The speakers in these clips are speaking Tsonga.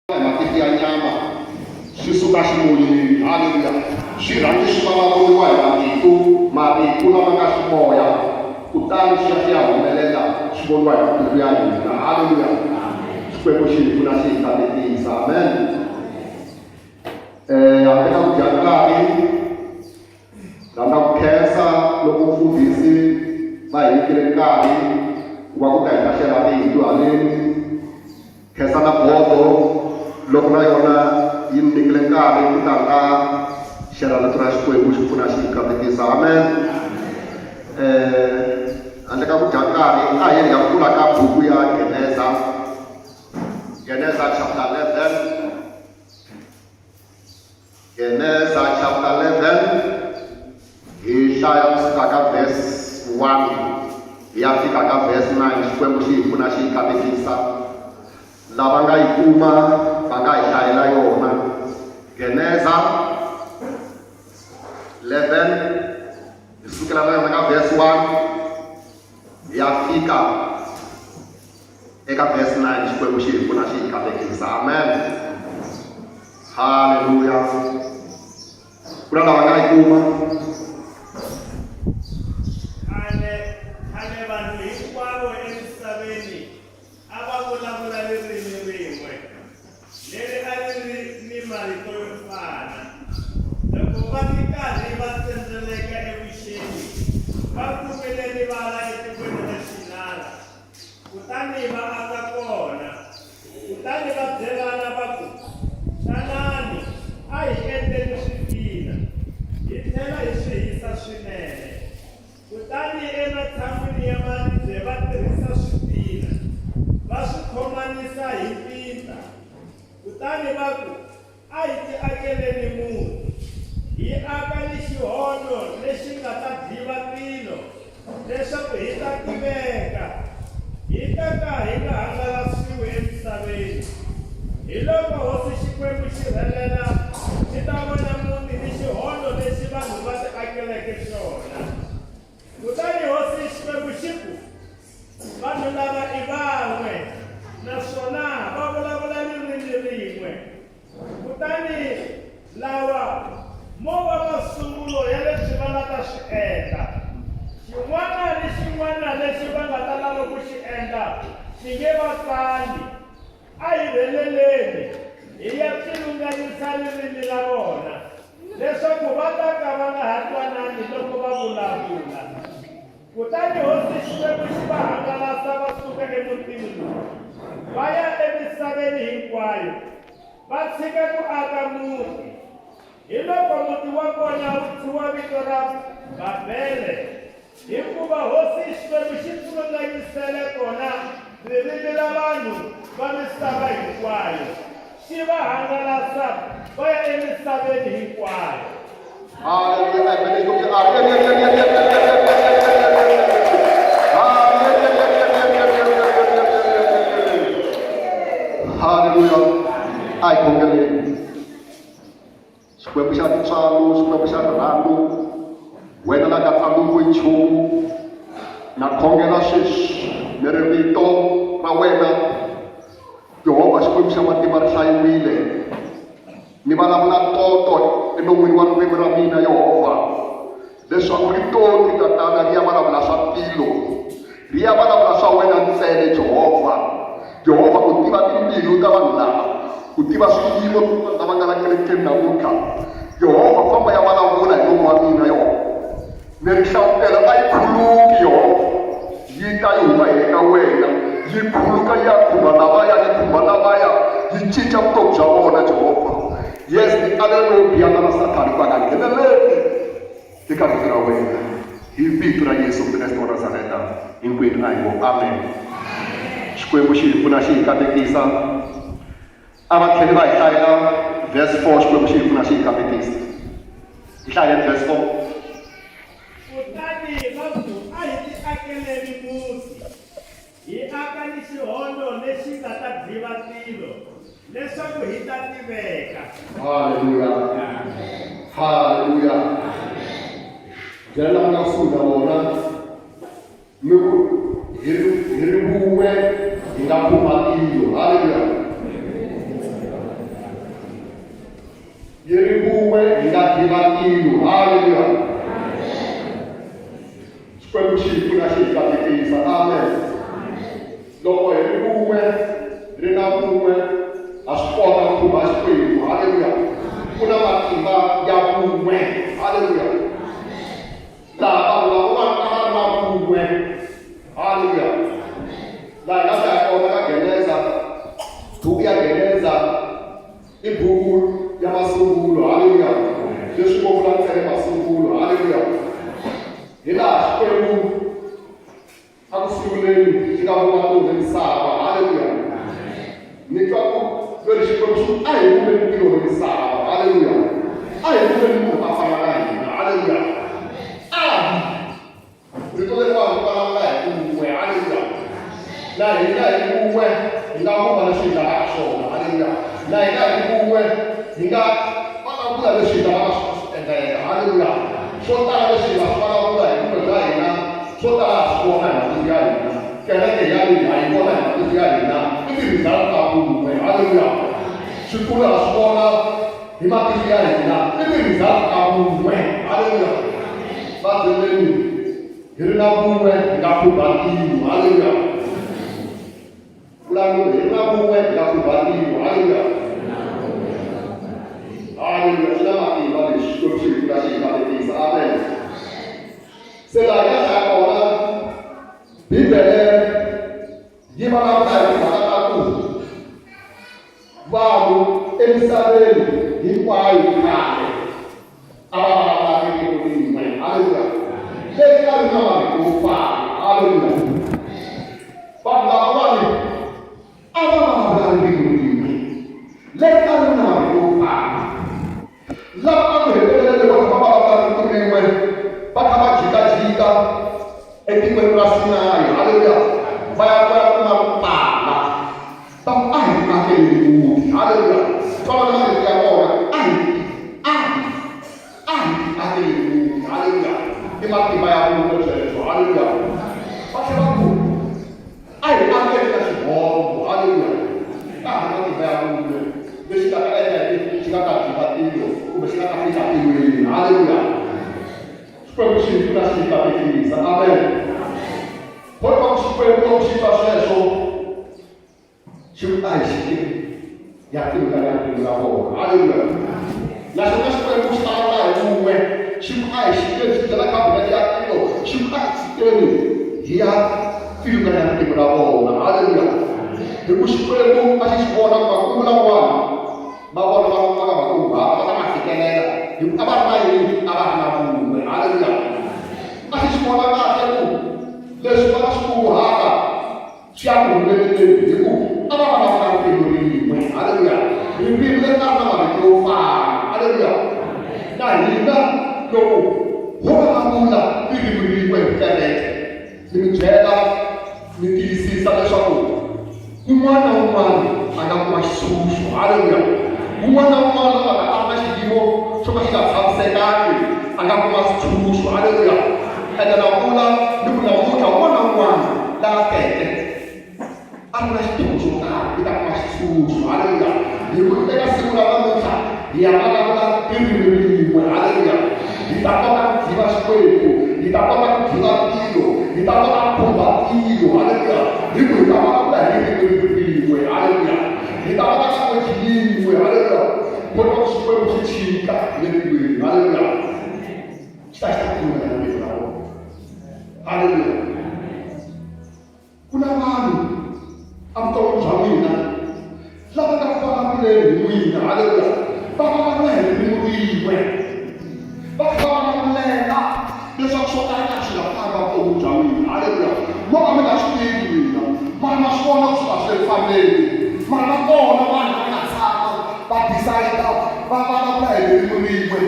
Hi matihlo ya nyama swi suka ximoyeni, haleluya, swi rhange swi vulavuriwa hi marito, marito lama nga ximoya, kutani swi ya swi ya humelela swi voniwa hi matihlo ya hina, haleluya. Xikwembu xi hi pfuna xi hi katekisa, amen. Handle ka ku dya nkarhi, rhandza ku khensa loko mfundhisi va hi nyikile nkarhi ku va ku ta hi ta xela rito haleni. Khensa na bodo loko na yona yi ni nyikile nkarhi ku ta nga xera rito ra Xikwembu xi pfuna xi hi katekisa. Amen. Handle ka ku dya nkarhi a hi yeni hi ya pfula ka buku ya Geneza, Geneza chapter 11. Geneza chapter 11 hi hlaya kusuka ka verse 1 hi ya fika ka verse 9. Xikwembu xi hi pfuna xi hi katekisa. Lava nga yi kuma va nga hi hlayela yona. Geneza 11 hi sukela na yona ka verse 1 hi ya fika eka verse 9. Xikwembu xi hi pfuna xi hi katekisa. Amen, haleluya. Ku na lava nga yi kuma? Khale khale vanhu hinkwavo emisaveni a va vulavula ririmi rin'we leri a ri ri ni marito yo fana. Loko va ri karhi va tsendzeleka evuxeni, va kumile rivala etikweni ra Xinara, kutani va aka kona. Kutani va byelana va ku, Tanani, a hi endleni switina, hi tlhela hi swi hisa swinene. Kutani ematshan'wini ya maribye va tirhisa switina, va swi khomanisa hi pinta. Kutani va ku, A hi tiakeleni muti, hi aka ni xihondzo lexi nga ta dliva tilo, leswaku hi ta tiveka, hi ta ka hi nga hangalasiwi emisaveni. Hiloko hosi Xikwembu xi rhelela xi ta vona muti ni xihondzo lexi vanhu va tiakeleke xona. Kutani hosi Xikwembu xi ku, Vanhu lava i van'we naswona va vulavula ririmi rin'we. Kutani lawa mo va masungulo ya leswi va nga ta swi endla. Xin'wana ni xin'wana lexi va nga ta lava ku xi endla xi nge va tsani. A hi rheleleni hi ya pfilunganyisa ririmi ra vona, leswaku va ta ka va nga ha twanani loko va vulavula. Kutani hosi Xikwembu xi va hangalasa va suka emutini lowu, va ya emisaveni hinkwayo, va tshika ku aka muti. Hiloko muti wa kona wu thyiwa vito ra Babele, hikuva hosi Xikwembu xi pfilunganyisele kona ririmi ra vanhu va misava hinkwayo, xi va hangalasa va ya emisaveni hinkwayo. Haleluya. A hi khongeleni. Xikwembu xa tintswalo, Xikwembu xa rirhandzu, wena la nga tsandziwi nchumu, na khongela sweswi ni ri rito ra wena Yehovha Xikwembu xa matimba ri hlayiwile. Ni vulavula toto enon'wini wa ririmi ra mina, Yehovha, leswaku ritoti, Tatana, ri ya vulavula swa tilo, ri ya vulavula swa wena ntsena, Jehovha. Yehovha, u tiva timbilu ta vanhu lava, u tiva swiyimo swa vanhu lava nga la kerekeni namuntlha. Yehovha, famba ya vulavula hi nomu wa mina, Yehovha. Ni ri hlavutela a yi khuluki, Yehovha, yi ta yi huma hi le ka wena, yi khuluka yi ya khumba lavaya, yi khumba lavaya, yi cinca vutomi bya vona, Jehovha. Yes, ni alela lowo biha na vasathani ku va nga ngheneleli eka vito ra wena. Hi vito ra Yesu Kreste wa Nazareta, hinkwenu a hi ngo amen. Xikwembu xi hi pfuna xi hi katekisa. A va tlheli va hi hlayela verse 4. Xikwembu xi hi pfuna xi hi katekisa. Hi hlayeni verse 4. Kutani va ku, A hi tiakeleni muti, hi aka ni xihondzo lexi nga ta dliva tilo, leswaku hi ta tiveka. Haleluya, haleluya. Byela lava nga kusuhi na vona mi ku hi ri hi ri vun'we hi nga khumba tilo. Haleluya. diva tilo. Haleluya. Xikwembu xi hi pfuna xi hi katekisa. Amen. Loko hi ri vun'we, hi ri na vun'we, ha swi kota ku khumba Xikwembu. Haleluya. Ku na matimba ya vun'we. Haleluya. Laha vanhu lavawani a va ri na vun'we. Haleluya. Laha hi nga hlaya kona ka Geneza, buku ya Geneza i buku ya masungulo. Haleluya. Leswi ngo vula ntsena masungulo. Haleluya. Hi laha Xikwembu a ku sunguleni xi nga vumba tilo ni misava. Haleluya. Ni twa ku lori Xikwembu xi ku a hi vumbeni tilo ni misava. Haleluya. A hi vumbeni munhu a fana na hina. Haleluya. A rito leriwani ri vulavula hi vun'we. Haleluya. Na hina hi vun'we hi nga vumba leswi hi lavaka swona. Haleluya. Na hina hi vun'we hi nga vulavula leswi hi lavaka swi endleka. Haleluya. Swo tala leswi hi nga swi vulavula hi vun'we bya hina, swo tala ha swi vona hi matihlo ya hina. Kereke ya leyi ha yi vona hi matihlo ya hina i ti-result ta vun'we. Haleluya. Swikulu ha swi vona hi matihlo ya hina i ti-result ta vun'we. Haleluya. Va byeleni hi ri na vun'we hi nga khumba tilo. Haleluya. Vulani hi ri na vun'we hi nga khumba tilo. Haleluya. Haleluya. Swi na matimba leswi Xikwembu xi hi pfuna xi hi katekisa. Amen. Se laha hi nga hlaya kona Bibele yi vulavula hi timhaka ta ku vanhu emisaveni hinkwayo khale a va vulavula ririmi rin'we. Haleluya. Leri a ri na marito yo fana. Haleluya. Vanhu lavawani a va vulavula ririmi rin'we leri a ri na marito yo fana. Lava a ku heteleleni va va vulavula ririmi rin'we va kha va jikajika etikweni ra Sinayi. Haleluya. Va ya va ya kuma tala. Va ku a hi akeleni muti. Haleluya. Twana marito ya kona a hi a hi a hi akeleni muti. Haleluya. I matimba ya vun'we byebyo. Haleluya. Va tlhela va ku A hi akeni ka xihondzo, haleluya, ka ha ri matimba ya vun'we, lexi nga ta endla yini? Xi nga ta jika tilo, kumbe xi nga ta fika tilweni, haleluya. Xikwembu xi hi pfuna xi hi katekisa, amen. Kodwa ku Xikwembu loko xi twa sweswo, xi ku a hi xikeni ya pfilunganya ririmi ra vona, haleluya. Naswona Xikwembu xi vulavula hi vun'we, xi ku a hi xikeni, xi byela khabinete ya tilo, xi ku a hi tshikeni hi ya pfilunganya ririmi ra vona, haleluya. Hi ku Xikwembu a xi swi vona ku makungu lamawani ma vona va va nga makunguhata va ta ma fikelela, hi ku a va ri na yini? A va ri na vun'we, haleluya. A xi swi vona kahle ku leswi va nga swi kunguhata swi ya ku humeleleni hi ku a va vulavula ririmi rin'we. Haleluya! Ririmi leri nga ri na marito yo fana. Haleluya! Na hina loko ho vulavula ririmi rin'we hi kereke, ni mi byela ni tiyisisa leswaku un'wana na un'wana a nga kuma xitshunxo. Haleluya! Un'wana na un'wana la nga a ri na xiyimo xo ka xi nga tshamisekangi a nga kuma xitshunxo. Haleluya! Ene na vula ni ku namuntlha un'wana na un'wana la teke a ri na xiphiqo xo karhi i ta kuma xitshunxo. Haleluya! Hi ku eka siku ra namuntlha hi ya vulavula ririmi rin'we. Haleluya! Hi ta kota ku tiva Xikwembu, hi ta kota ku tiva tilo, hi ta kota ku khumba tilo. Haleluya! Hi ku hi ta vulavula hi ririmi rin'we. Haleluya! Hi ta va na language yin'we. Haleluya! Kota ku Xikwembu xi chika hi le tilweni. Haleluya! Xi ta xi ta pfuna ririmi ra vona. Haleluya! Ku na vanhu evuton'wini bya n'wina lava nga ku vulavuleni hi n'wina. Haleluya! Va vulavula hi ririmi rin'we, va kha va vulavulela leswaku swo tala swi nga famba vuton'wini bya n'wina. Haleluya! Mo ka mi nga swi tivi n'wina, mara ma swi vona ku swi va swi le ku fambeni. Mara va kona vanhu va nga tshama va decide va vulavula hi ririmi rin'we,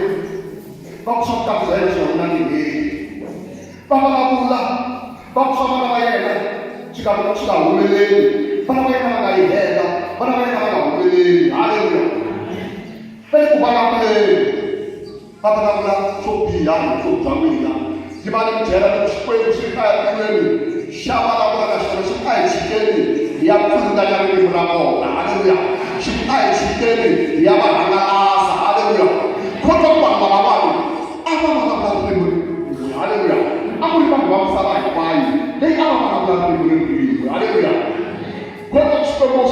va ku swa vutomi bya yena swi nga n'wi nandziheli. Va vulavula va ku swa vana va yena swi nga swi nga humeleli, vana va yena va nga yi hela, vana va yena va nga humeleli. Haleluya! Va le ku vulavuleni, va vulavula swo biha hi vutomi bya n'wina. Yi va ni byela loko Xikwembu xi ri etilweni xa vulavula na xona xi ku a hi tshikeni hi ya pfilunganya ririmi ra vona. Haleluya! Xi ku a hi tshikeni hi ya va hangalasa. Haleluya! Kota ku vanhu lavawani.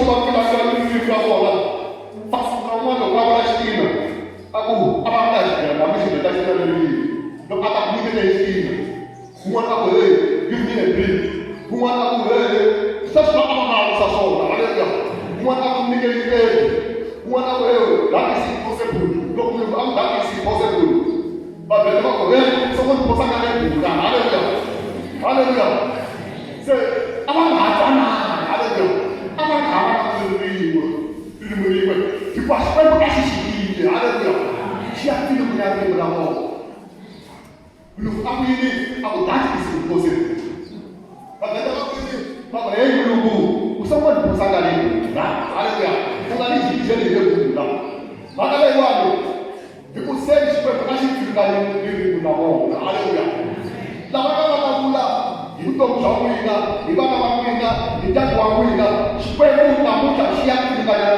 va pfilangana ririmi ra vona va suka un'wana loko va vula xitina a ku a va nga xivenda hambi xivenda xi na ririmi loko a ta ku nyikete hi xitina un'wana a ku hey, give me a drink. Un'wana a ku hey, sweswo a va vulavurisa swona. Halleluya. Un'wana a ku nyike yipedi. Un'wana a ku hey, that is impossible. Loko munhu a ku that is impossible, vavhele va ku hey, soko ni phosa nga le bula. Halleluya, halleluya. Se a va nga ha twanani. Halleluya. A va nga ha vulavuli rin'we, ririmi rin'we, hikuva Xikwembu a xi xiyile. Halleluya. Xi ya pfilunganya ririmi ra vona. Mulungu a ku yini? A ku that is impossible. Vavhenda va ku yini? Va ku hey Mulungu, u songo ni phosa nga le bula. Halleluya. U nga ni jikijeli hi le bula. Mhaka leyiwani hi ku se Xikwembu a xi pfilunganye ririmi ra vona. Halleluya. Lava nga vulavula hi vutomi bya n'wina, hi vana va n'wina, hi ndyangu wa n'wina, Xikwembu namuntlha xi ya pfilunganya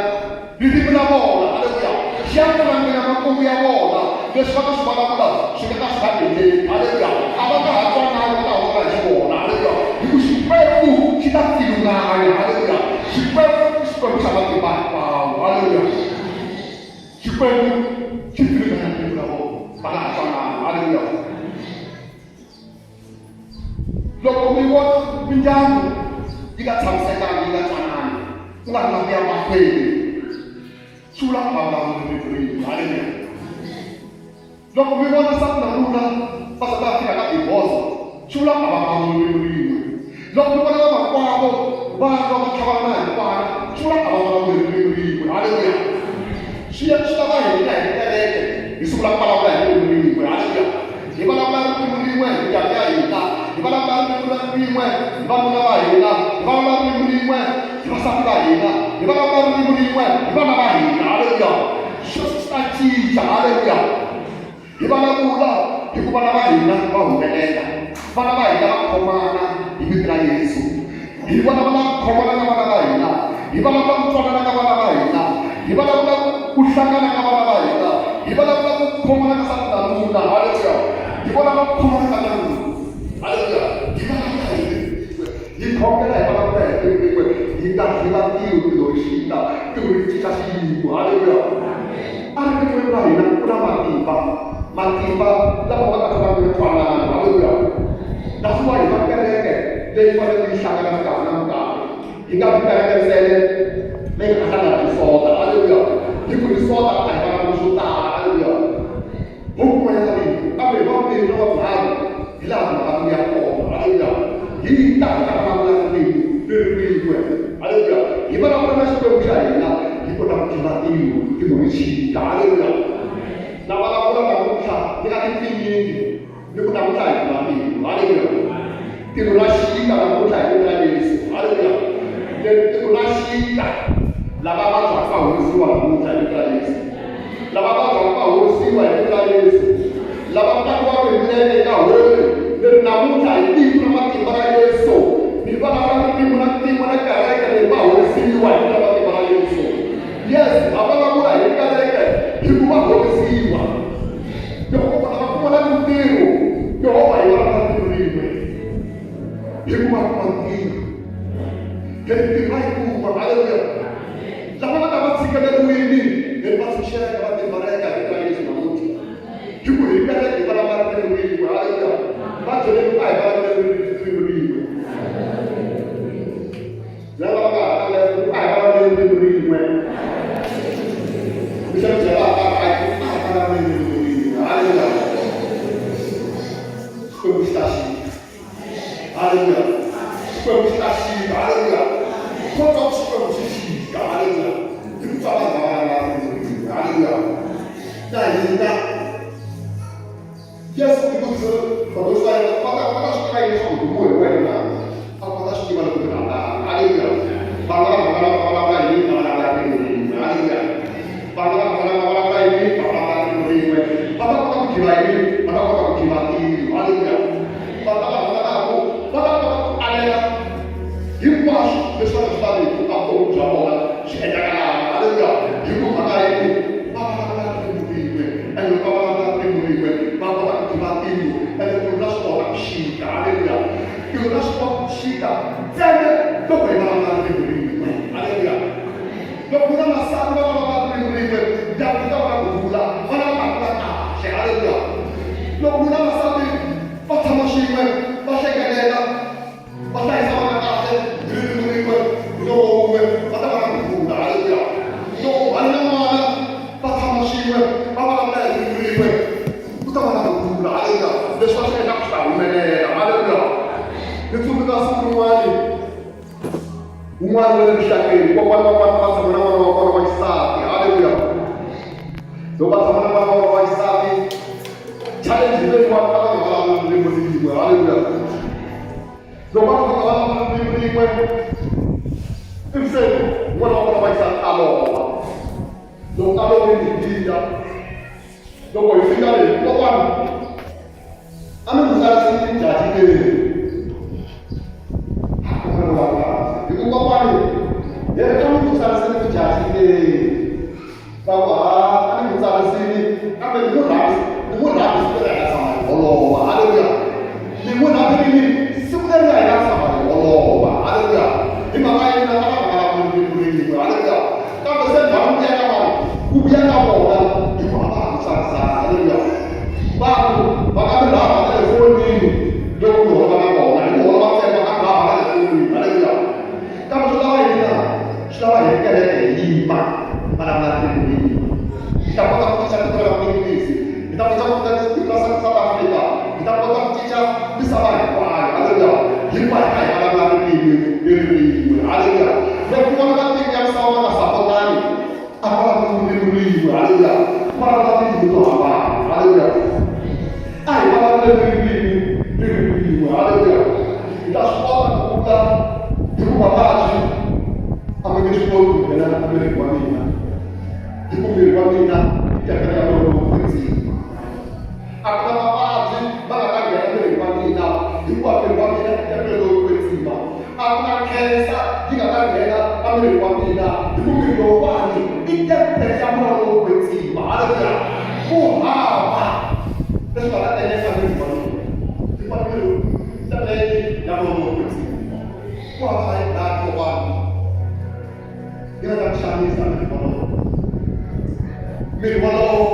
ririmi ra vona. Halleluya. Xi ya pfilunganya makungu ya vona. Leswi va nga swi vulavula swi nga ka swi nga endleki. Halleluya. A va nga ha twanani, va ta honoka hi xivona. Halleluya. Hi ku Xikwembu xi ta pfilunganya. Halleluya. Xikwembu i Xikwembu xa matimba hinkwawo. Halleluya. Xikwembu xi pfilunganya ririmi ra vona, va nga ha twanani. Halleluya. Loko mi vona mindyangu yi nga tshamisekanga, yi nga twanani, ku nga ri na ku ya mahlweni, swi vula ku va vulavuli ririmi rin'we. Halleluya. Loko mi vona nsati na nuna va za va ya fika ka divorce, swi vula ku a va vulavuli ririmi rin'we. Loko mi vona vamakwavo va lwa va tlhavana hi kwana, swi vula ku a va vulavuli ririmi rin'we. Halleluya. Swi ya swi lava hina hi kereke hi sungula ku vulavula hi ririmi rin'we. Halleluya. Hi vulavula ririmi rin'we hi mindyangu ya hina, hi vulavula ririmi rin'we hi vanuna va hina, hi vulavula ririmi rin'we hi vasati va hina, hi vulavula ririmi rin'we hi vana va hina. Halleluya. Sweswo swi ta cinca. Halleluya. Hi vulavula hi ku vana va hina va humelela, vana va hina va khomana hi vito ra Yesu. Hi vulavula ku khomana ka vana va hina, hi vulavula ku twanana ka vana va hina, hi vulavula ku hlangana ka vana va hina, hi vulavula ku khomana ka nsati na nuna. Halleluya. Hi vulavula ku khomana ka nuna. Halleluya. Hi vulavula hi ririmi rin'we, hi khongela hi vulavula hi ririmi rin'we, hi ta hlula tilo, tilo ri xita, tilo ri cinca xiyimo. Halleluya. A ririmi ra hina ku na matimba, matimba lama ma nga ta va twanana. Halleluya. That's why hi va kereke leyi fanele yi hlangana minkarhi na minkarhi, yi nga vi kereke ntsena leyi nga hlangana hi Sonta. Halleluya. Hi ku hi Sonta a hi vulavuli swo tala. Halleluya. Ho pfumela leyi kambe hi vambirhi na vanharhu hi laha timhaka ti vuya kona. Halleluya. Hi ta hi ta vulavula ririmi ririmi rin'we. Halleluya. Hi vulavula na Xikwembu xa hina, hi kota ku tiva tilo, tilo ri xika. Halleluya. Na vulavula namuntlha ni nga ti pfinyingi ni ku namuntlha hi tiva tilo. Halleluya. Tilo ra xika namuntlha hi vito ra Yesu. Halleluya. Leri tilo ra xika, lava vabyaka va horisiwa namuntlha hi vito ra Yesu. Lava vabyaka va horisiwa hi vito ra Yesu. Lava tatiwaka hi milenge yi nga holi, leri namuntlha hi vito ra matimba ra Yesu, ni vulavula ririmi na tiko na kereke leri va horisiwa hi vito ra matimba ra Yesu. Yes, ha vulavula hi kereke hi ku va horisiwa. Yehovha, lava pfumala mintirho, Yehovha, hi vulavula ririmi rin'we hi ku va kuma ntirho. Leri ntirho va yi kuma. Halleluya. Lava va nga va tshikeleriwini, leri va tshunxeka, va delivereka hi vito ra Yesu namuntlha. Hi ku hi kereke hi vulavula ririmi rin'we. Halleluya. Va byeleni ku a hi vulavuleni ririmi rin'we. Lava va nga ha tlangela ku a hi vulavuleni ririmi rin'we. Mi xana byelaka a hi vulavuleni ririmi rin'we. Halleluya. Xikwembu xi ta xika. Halleluya. Xikwembu xi ta xika. Halleluya. Kota ku Xikwembu xi xika. Halleluya. Hi ku pfa vanhu va vulavula ririmi rin'we. Halleluya. Na hina Yesu i vutise vadyondzisi va yena, va ta va ta swi tiva yini leswaku hi hi wena na? A ku va ta swi tiva loko mi rhandzana. Halleluya. Vanhu lava rhandzanaka va vulavula yini? Va vulavula ririmi rin'we. Halleluya. Vanhu lava rhandzanaka va vulavula yini? Va vulavula ririmi rin'we. Va ta kota ku tiva yini? Va ta kota ku tiva tilo. Halleluya. Vanhu lava rhandzanaka va ta kota ku alela hinkwaswo leswi va nga swi laviki ka vutomi bya vona swi endlakalaka. Halleluya. Hi ku mhaka yini? Va vulavula ririmi rin'we. Ene loko va vulavula ririmi rin'we, va kota ku tiva tilo. Ene tilo ra swi kota ku xika. Halleluya. Ndyangu wu ta va na ku rhula, vana va ta kula kahle. Haleluya! Loko nuna na nsati va tshama swin'we, va hlekelela, va hlayisa vana kahle hi ririmi rin'we, hi nomo wun'we, va ta va na ku rhula. Haleluya! Loko mhani na n'wana va tshama swin'we, va vulavula hi ririmi rin'we, ku ta va na ku rhula. Haleluya! Leswi va swi endlaka swi ta humelela. Haleluya! Ni tsundzuka siku rin'wani Un'wana wa le rixakeni, kokwana wa n'wana va tshama na n'wana wa vona wa xisati. Haleluya! Loko va tshama na n'wana wa vona wa xisati, challenge leyiwani va nga vulavuli ririmi rin'we. Haleluya! Loko va nga vulavuli ririmi rin'we, ivi se n'wana wa vona wa xisati a lova. Loko a lovile hi hila. Loko hi fika le, kokwana a mi n'wi tsarisile jaji leri kokwana wa kahle hi ku kokwani hi ri a mi n'wi tsarisile jaji leri va ku ha a ni n'wi tsarisile kambe ni n'wi rhangisi ni n'wi rhangisi leri hi nga tshama hi holova halleluya ni n'wi rhangile siku leri hi nga tshama hi holova halleluya hi mhaka yini a va nga vulavuli ririmi halleluya kambe se ndhawu ya ka vanhu ku vuya ka vona hi ku a va ha n'wi tsarisanga halleluya Vanhu va nga mi rhamba na le fonini loko mi holova na vona, hi ku holova ntsena va nga mi rhamba na le fonini. Haleluya! Kambe swi lava yini na? Swi lava hi ri kereke hi yima hi vulavula ririmi rin'we. Hi ta kota ku cinca tiko ra Vuningisi, hi ta kota ku cinca tiko ra South Africa, hi ta kota ku cinca misava hinkwayo. Haleluya! Hikuva hi kha hi vulavula ririmi leri rin'we. Haleluya! Loko ku vona matiko ya misava ma nga sapotani, a vulavula ririmi rin'we haleluya vulavula tindzimi to hambana haleluya a hi vulavule ririmi ririmi rin'we haleluya hi ta swi kota ku kula hikuva vavabyi a va nge swi koti ku nghena emirini wa mina hi ku miri wa mina i tempele ya moya lowo kwetsima a ku na mavabyi ma nga ta nghena emirini wa mina hikuva miri wa mina i tempele lowo kwetsima A ku na khensa yi nga ta nghena emirini wa mina, hi ku miri lowuwani i tempele ya Moya lowo Kwetsima. Haleluya! Ku hava leswi nga ta endleka emirini wa mina, hikuva miri i tempele ya Moya lowo Kwetsima. Ku hava high blood lowuwani yi nga ta ku xanisa miri wolowo. Miri wolowo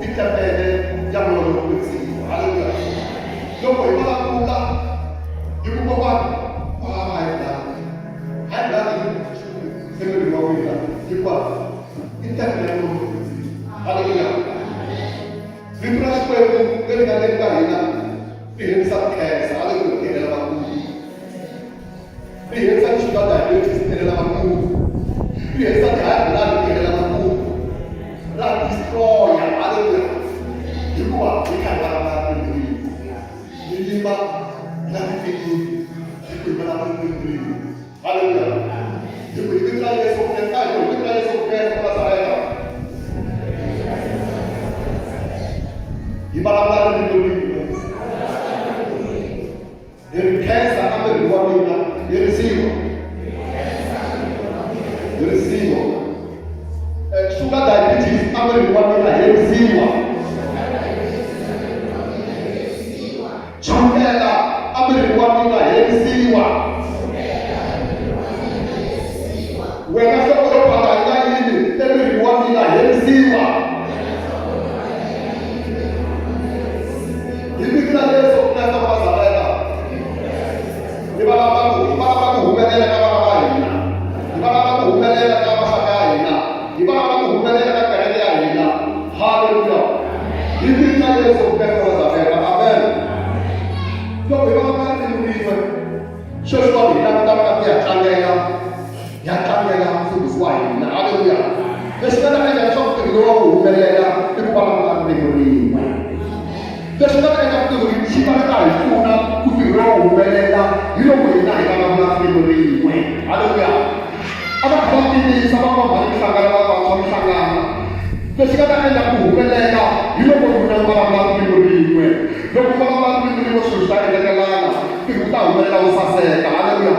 i tempele ya Moya lowo Kwetsima. Haleluya! Loko hi vulavula hi ku kokwana ku hava high blood, high blood yi emirini wa wena hikuva i tempele ya Moya lowo Kwetsima. Haleluya! Rito ra Xikwembu leri nga le ka hina ri herisa ku khensa. Haleluya! Ri helela makumu. Ri herisa ti-sugar diabetes ti helela makumu. Ri herisa ti-high blood ti helela makumu. Ra destroy-a. Haleluya! Hikuva hi kha hi vulavula ririmi rin'we. Hi yima na tifilimi hi ku hi vulavula ririmi rin'we. Haleluya! Hi ku hi vito ra Yesu Kreste, a hi ku hi vito ra Yesu Kreste wa Nazareta. Hi vulavula ririmi rin'we. Hi ri khensa a miri wa mina herisiwa. Herisiwa. Sugar diabetes a miri wa mina herisiwa. Chukela a miri wa mina herisiwa. Wena nhloko yo phaka yi nga yini emirini wa mina herisiwa. Hi vito ra Yesu Kreste wa Nazareta, hi valava ku hi valava ku humelela ka vana va hina, hi valava ku humelela ka maxaka ya hina, hi valava ku humelela ka kereke ya hina. Haleluya! Hi vito ra Yesu Kreste wa Nazareta, amen. Loko hi valava ririmi rin'we, sweswiwani hi langutana na ku ya tlangela ya tlangela mufundhisi wa hina haleluya lexi nga ta endla leswaku ntirho lowu wu humelela i ku vulavula ririmi rin'we leswi nga ta endla ntirho xi ta ta hi pfuna ku ntirho lowu humelela hi loko hina hi vulavula ririmi rin'we haleluya a va kha va tivisa va va mihlangano va vantshwa mihlangano lexi nga ta endla ku humelela hi loko n'wina mi vulavula ririmi rin'we loko mi vulavula ririmi rin'we swilo swi ta endlekelana ntirho wu ta humelela wu saseka haleluya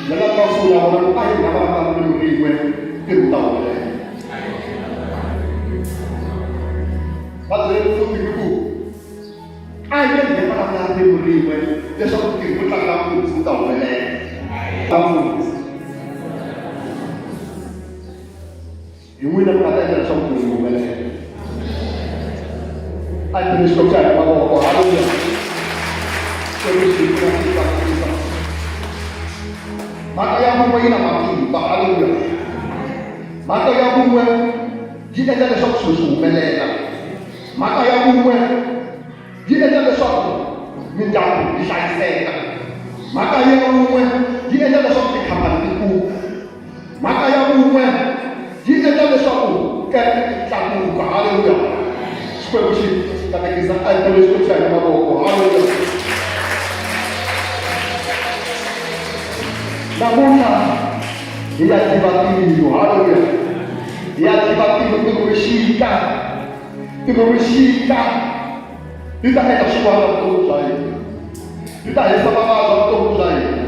Lava va sungula vona ku a hi nga vulavula ririmi rin'we ntirho wu ta humelela va byele futhi hi ku a hi nge hi vulavula ririmi rin'we leswaku ntirho wo tlangela mfundhisi wu ta humelela mfundhisi. Hi n'wina mi nga ta endla leswaku tilo yi humelela. A hi beni Xikwembu xa hina mavoko. Haleluya. Xikwembu xi hi pfuna xi hi katekisa. Mhaka ya vun'we yi na matimba. Haleluya. Mhaka ya vun'we yi endla leswaku swilo swi humelela. Mhaka ya vun'we yi endla leswaku mindyangu yi hlayiseka. Mhaka ya vun'we yi endla leswaku tikhampani ti kula. Mhaka ya vun'we yi endla leswaku kereke yi tlakuka. Haleluya! Xikwembu xi katekisa a hi bele Xikwembu xa hina mavoko. Haleluya! Namuntlha hi ya tiva tilo. Haleluya! Hi ya tiva tilo, tilo ri xika, tilo ri xika ri ta endla swin'wana vutomi bya hina. Ri ta hisa mavabyi ya vutomi bya hina.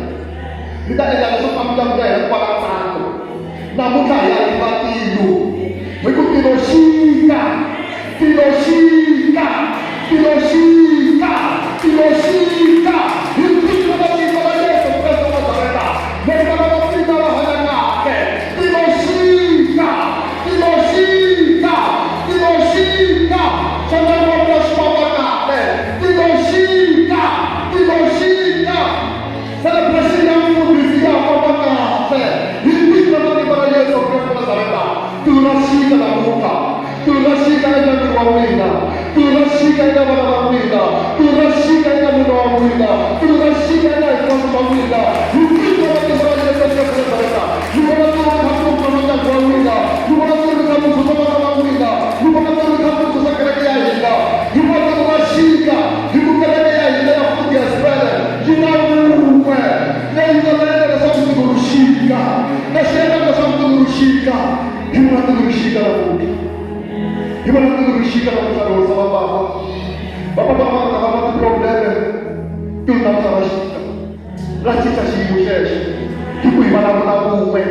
Ri ta endla leswaku emindyangu ya hina ku va na ntsako. Namuntlha hi ya tiva tilo hi ku tilo xika, tilo xika, tilo xika, tilo xika hi vito ra vito ra Yesu Kreste wa Nazareta. Loko vana va mina va hanya kahle, tilo xika, tilo xika, tilo xika. Xana va vula swi famba kahle? Tiloxika, tiloxika. Celebration ya mfundhisi ya famba kahle. Hi vito ra vito ra Yesu Kreste wa Nazareta. Tilo ra xika namuntlha. Tilo ra xika endyangwini wa n'wina. Tilo ra xika eka vana va n'wina. Tilo ra xika eka nuna wa n'wina. Tilo ra xika eka hinkwaswo swa n'wina. Hi vito ra vito ra Yesu Kreste wa Nazareta. Ni vona tilo ri kha ri pfuna ndyangu wa n'wina. Ni vona tilo ri kha ri pfuna vana va n'wina. Ni vona tilo ri kha ri pfuna kereke ya hina. Hi vona tilo ra xika hi ku kereke ya hina ya Futhi Gospel yi na vun'we leyi nga ta endla leswaku tilo ri xika. Lexi endlaka leswaku tilo ri xika, hi vona tilo ri xika namuntlha. Hi vona tilo ri xika namuntlha ri horisa vapapa. Vapapa lava nga va na ti-problem-e, tilo namuntlha ra xika. Ra cinca xiyimo xexo hi ku hi vulavula vun'we.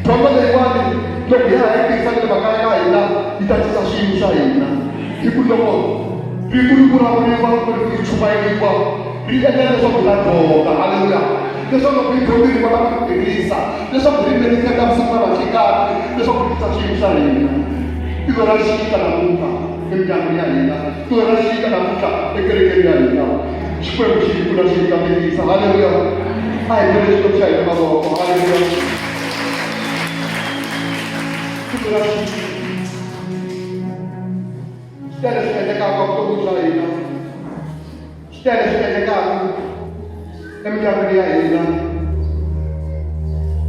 Dyondzo leyiwani loko hi ya hi yi tirhisa ni le makaya ka hina yi ta cinca swiyimo swa hina hi ku loko rito ri vulavuriwa kumbe loko ri chumayeriwa ri endla leswaku hi ta dyondza. Haleluya! Leswaku loko hi dyondzile hi kota ku ri tirhisa leswaku hi ri manifesta vusiku na vanhlikani leswaku ri cinca swiyimo swa hina. Tiko ra xika namuntlha emindyangwini ya hina. Tiko ra xika namuntlha ekerekeni ya hina. Xikwembu xi hi pfuna xi hi katekisa. Haleluya! A hi bele Xikwembu xa hina mavoko. Haleluya! Tiko ra xika. Swi tele swi endlekaka vutomi bya hina. Swi tele swi endlekaka emindyangwini ya hina,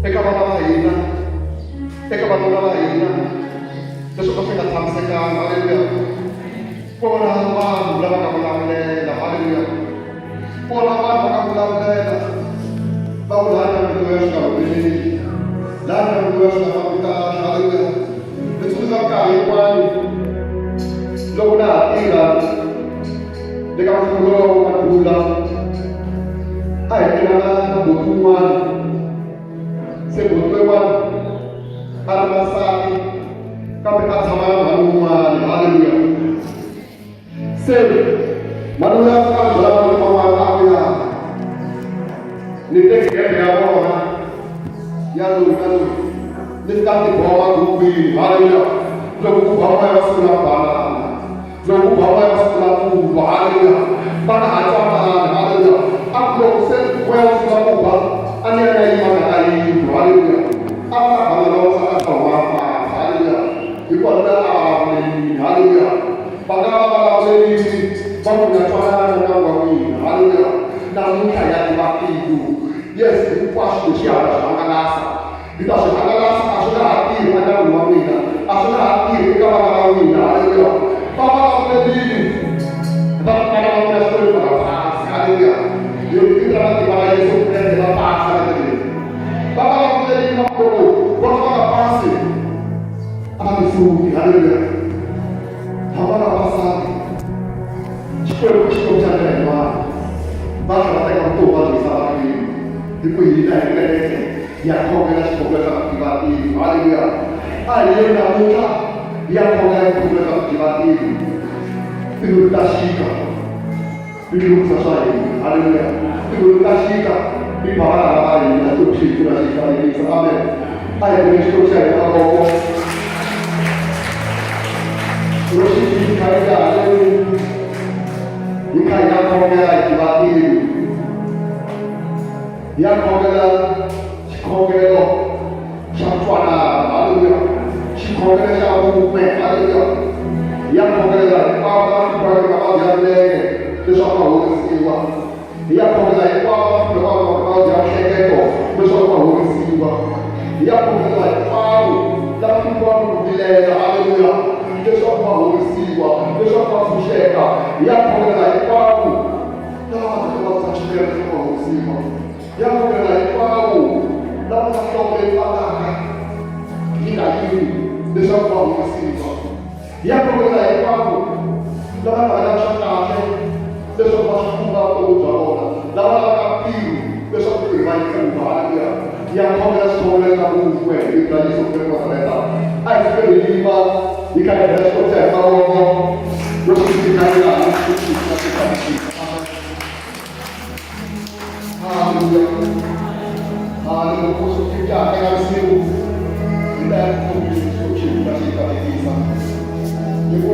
eka vana va hina, eka vanuna va hina, leswi ka swi nga tshamisekanga. Haleluya! Kona vanhu lava nga vulavulela. Haleluya! Kona vanhu va nga vulavulela va ku laha ndyangu loya swi nga humeleli, laha ndyangu loya swi nga fambi kahle. Haleluya! Ni tsundzuka minkarhi yin'wani loko na ha tirha le ka mfumo lowu wa Madula a hi tirhana na buti wun'wana se buti lowun'wana a ri wansati kambe a tshama na mhani wun'wana halleluya se mhani luya a fika a byela mhani man'wana a ku ya ni teke gembe ya vona ya loyi na loyi ni fika ni boha gukwini halleluya loko ku ba moya va sungula ku banana Loko ku ba moya wa sungula ku ba, haleluya, va nga ha twanani, haleluya. A ku loko se moya wu sungula ku ba, a ni ya ni ya yima ndzhaku ka yindlu, haleluya. A va ta bana na wansati a ta huma a famba, haleluya, hikuva loyi a vulavulelini, haleluya. Va nga va vulavulelini va ku nga twanana na ndyangu wa n'wina, haleluya. Namuntlha hi ya tiva tiko, yes, hinkwaswo leswi ha swi hangalasa. Hi ta swi hangalasa, a swi nga ha tirhi endyangwini wa n'wina, a swi nga ha tirhi eka vana va n'wina. Haleluya! Va vulavulelini va vana va n'wina swikweleti va nga pasi. Haleluya! Hi vito ra matimba ra Yesu Kreste va pasa lembe leri. Va vulavulelini va ku loko vona va nga pasi a va tihluphi. Haleluya! Hambana vavasati, Xikwembu i Xikwembu xa ndlela yin'wana. Va tlhela va teka vutomi va byi yisa mahlweni hi ku hina hi kereke hi ya khongela xikhongelo xa ku tiva tilo. Haleluya! A hi yeni namuntlha hi ya khongela xikhongelo xa ku tiva tilo. Tilo ri ta xika ri lunghisa swa hina. Haleluya! Tilo ri ta xika ri ba valala va hina. Xikwembu xi hi pfuna xi hi katekisa. Amen. A hi beni Xikwembu xa hina mavoko. Hi ya khongela xikhongelo xa ntwanano, haleluya, xikhongelo xa vun'we, haleluya. Hi ya khongelela hinkwavo lava hluphiwaka hi mavabyi ya milenge leswaku va horisiwa. Hi ya khongela hinkwavo lava hluphiwaka hi mavabyi ya miehleketo leswaku va horisiwa. Hi ya khongelela hinkwavo lava hluphiwaka hi ku vilela, haleluya, leswaku va horisiwa, leswaku va pfuxeka. Hi ya khongelela hinkwavo lava vabyaka vuvabyi bya chukele leswaku va horisiwa. Hi ya khongelela hinkwavo lava nga nhloko leyi fanaka yi nga yimi leswaku va horisiwa. Hi ya khongelela hinkwavo lava navelaka swa kahle leswaku va swi kuma vutomi bya vona, lava lavaka ntirho leswaku ntirho va yi kuma. Haleluya! Hi ya khongela xikhongelo xa vun'we hi vito ra Yesu Kreste wa Nazareta. A hi suke hi yima hi kha hi bela Xikwembu xa hi mavoko yo xixika laha Haleluya. Haleluya. Ku ya eka nsimu hi ta ya ku khongeni Xikwembu xi hi pfuna xi hi katekisa. Hi ku